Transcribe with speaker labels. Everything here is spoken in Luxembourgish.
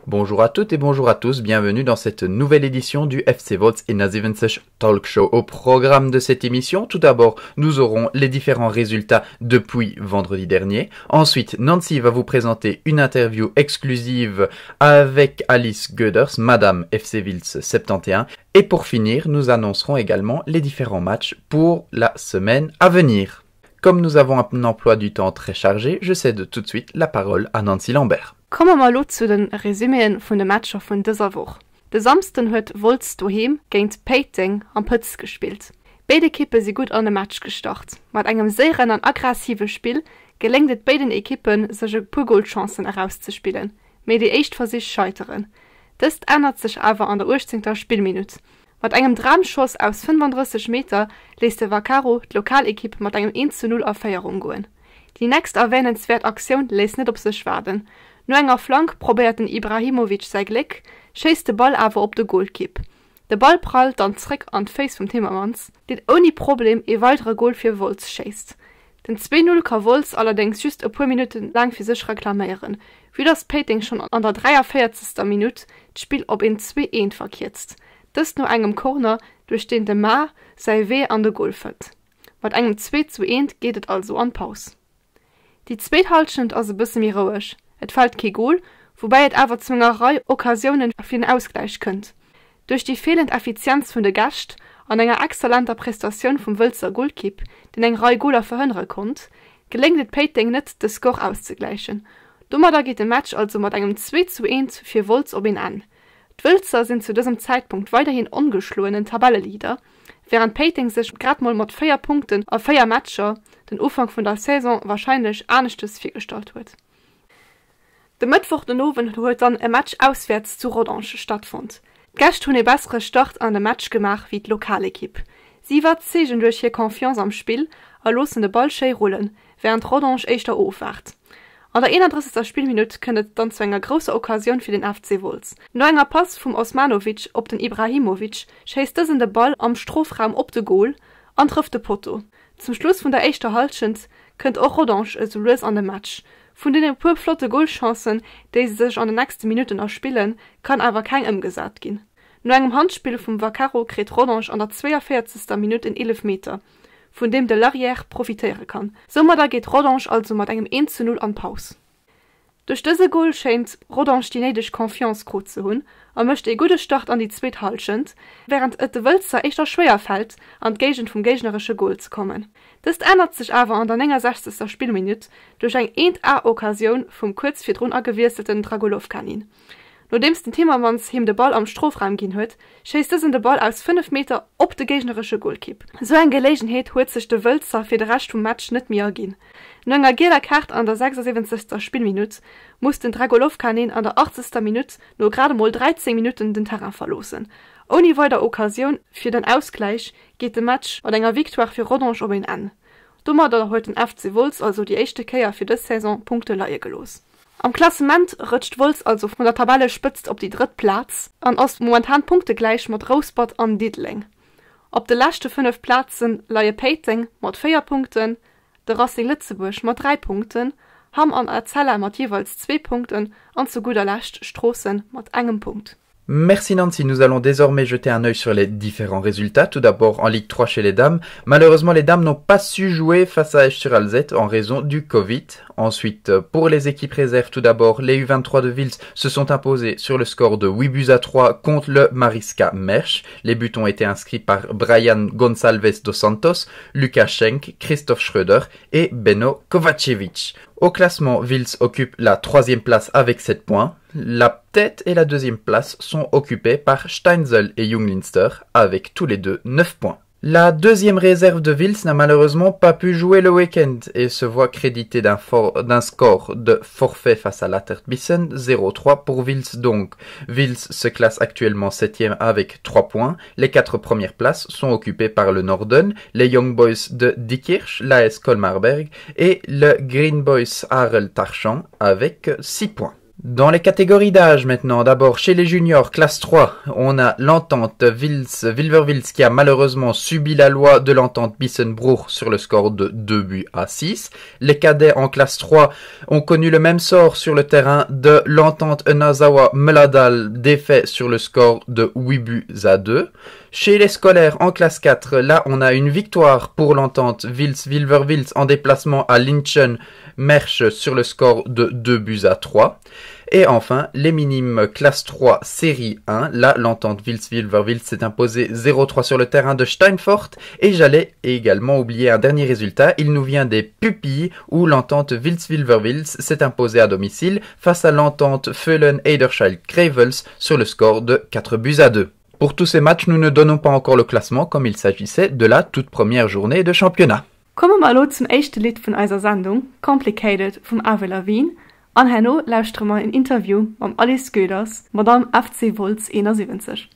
Speaker 1: Bonjour à toutes et bonjour à tous, bienvenue dans cette nouvelle édition du FC Wolz et 71 Talk Show. Au programme de cette émission, tout d'abord, nous aurons les différents résultats depuis vendredi dernier. Ensuite, Nancy va vous présenter une interview exclusive avec Alice Goeders, Madame FC Wiltz 71. Et pour finir, nous annoncerons également les différents matchs pour la semaine à venir. Comme nous avons un emploi du temps très chargé, je cède tout de suite la parole à Nancy Lambert.
Speaker 2: Komme mer elo zu de Resuméen vun de Matcher vun dëser Woch. De Samsden huet Wolz doheem géint Péiteng am Pëtz gespillt. Béid Ekippe si gutt an de Match gestart. Mat engem séieren an aggressive Spill geléngt et béiden Ekippen sech e puer Golchancen erauszespillen, mee déi éischt Versich scheiteren. Dëst ännert sech awer an der 18. Spillminutt. Mat engem Dramschoss aus 35 Meter léisst de Vaccaro d'Lokalekipp mat engem 1 zu 0 a Féierung goen. Déi nächst erwänenswäert Aktioun léisst net op sech waarden. No enger Flank probéiert den Ibrahimovic säi Gléck, schéisst de Ball awer op de Golkipp. De Ball prallt dann zréck an d'Féiss vum Timmermans, deen ouni Problem ee weidere Gol fir Wolz schéisst. Den 2, 0 ka Wolz allerdéngs just e puer Minutte laang fir sech reklaméieren, vue dass Péiteng schonn an der 43. Minutt d'Spill op een 2, 1 verkierzt, dëst no engem Corner, duerch deen de Maar säi Wee an de Gol fënnt. Mat engem 2 zu 1 geet et also an d'Paus. Déi zweet Hallschent ass e bësse méi roueg, et fält kee Gol, woubäi et awer zu enger Rei Occasiounen fir den Ausgläich kënnt. Duerch déi feelend Effizienz vun de Gäscht an enger exzellenter Prestatioun vum Wëlzer Golkipp, deen eng Rei Goler verhënnere konnt, geléngt et Péiteng net de Score auszegläichen. Domadder geet de Match also mat engem 2 zu 1 fir Wolz op een Enn. D'Wëlzer sinn zu dësem Zäitpunkt weiderhin ongeschloenen Tabelleleader, wärend Péiteng sech grad mol mat 4 Punkten a 4 Matcher den Ufank vun der Saison warscheinlech aneschtes virgestallt huet. De Mëttwoch den Owend huet dann e Match auswäerts zu Rodange stattfonnt. D'Gäscht hunn e bessere Start an de Match gemaach wéi d'Lokalekipp. Si iwwerzeegen duerch hir Confiance am Spill a loossen de Ball schéi rullen, wärend Rodange éischter ofwaart. An der 31. Spillminutt kënnt et dann zu enger grousser Occasioun fir den FC Wolz. No enger Pass vum Osmanovic op den Ibrahimovic schéisst dësen de Ball am Strofraum op de Gol an trëfft de Potto. Zum Schluss vun der éischter Hallschent kënnt och Rodange esou lues an de Match. Vun deene puer flotte Golchancen, déi se sech an de nächste Minutten erspillen, kann awer keng ëmgesat ginn. No engem Handspill vum Vaccaro kritt Rodange an der 42. Minutt en Eelefmeter, vun deem de Larrière profitéiere kann. Soumadder geet Rodange also mat engem 1 zu 0 an d'Paus. Duerch dëse Gol schéint Rodange déi néideg Confiance krut ze hunn a mécht ee gudde Start an déi zweet Hallschent, wärend et de Wëlzer éischter schwéier fält an d'Géigend vum géigneresche Gol ze kommen. Dëst ännert sech awer an der 69. Spillminutt duerch eng Eent-A-Occasioun vum kuerz virdrun agewiesselten Dragolovkanin. Nodeems den Timmermans him de Ball am Strofraum ginn huet, schéisst dësen de Ball aus 5 Meter op de géigneresche Golkipp. Sou eng Geléigenheet huet sech de Wëlzer fir de Rescht vum Match net méi erginn. No enger gieler Kaart an der 76. Spillminutt muss den Dragolovkanin an der 80. Minutt no grad emol 13 Minutten den Terrain verloossen. Ouni weider Occasioun fir den Ausgläich geet de Match mat enger Victoire fir Rodange op een Enn. Domadder huet den FC Wolz also déi éischte Kéier fir dës Saison Punkte leie gelooss. Am Klassement rëtscht Wolz also vun der Tabellespëtzt op déi drëtt Plaz an ass momentan punktegläich mat Rouspert an Diddeleng. Op de leschte 5 Plaze leie Péiteng mat 4 Punkten, de Racing Lëtzebuerg mat 3 Punkten, Hamm an Etzella mat jeeweils zwee Punkten an zu gudder Lescht Stroossen mat engem Punkt.
Speaker 1: Merci Nancy, nous allons désormais jeter un œil sur les différents résultats. Tout d'abord en Ligue 3 chez les dames. Malheureusement, les dames n'ont pas su jouer face à Esch sur Alzette en raison du Covid. Ensuite, pour les équipes réserves, tout d'abord, les U23 de Vils se sont imposés sur le score de 8 buts à 3 contre le Mariska Mersch. Les buts ont été inscrits par Brian Gonçalves dos Santos, Lucas Schenk, Christophe Schröder et Benno Kovacevic. Au classement, Vils occupe la troisième place avec 7 points. La tête et la deuxième place sont occupées par Steinzel et Junglinster avec tous les deux 9 points. La deuxième réserve de Vils n'a malheureusement pas pu jouer le week-end et se voit crédité d'un score de forfait face à Latterbissen 0-3 pour Vils donc. Vils se classe actuellement septième avec 3 points. Les quatre premières places sont occupées par le Norden, les Young Boys de Diekirch, l'AS Colmarberg et le Green Boys Harel Tarchan avec 6 points. Dans les catégories d'âge maintenant, d'abord chez les juniors, classe 3, on a l'entente Vils-Wilvervils qui a malheureusement subi la loi de l'entente Bissenbruch sur le score de 2 buts à 6. Les cadets en classe 3 ont connu le même sort sur le terrain de l'entente Nazawa Meladal, défait sur le score de 8 buts à 2. Chez les scolaires en classe 4, là on a une victoire pour l'entente Vils-Wilvervils en déplacement à Linchen Mersch sur le score de 2 buts à 3. Et enfin, les minimes classe 3 série 1, là l'entente Vils-Wilvervils s'est imposée 0-3 sur le terrain de Steinfort et j'allais également oublier un dernier résultat, il nous vient des pupilles où l'entente Vils-Wilvervils s'est imposée à domicile face à l'entente Feulen-Eiderscheid-Grevels sur le score de 4 buts à 2. Pour tous ces matchs, nous ne donnons pas encore le classement comme il s'agissait de la toute première journée de championnat.
Speaker 2: Komme mer elo zum éischte Lidd vun eiser Sendung, Complicated vum Avril Lavigne, an herno lauschtere mer en Interview mam Alice Goeders, Madame FC Wolz 71.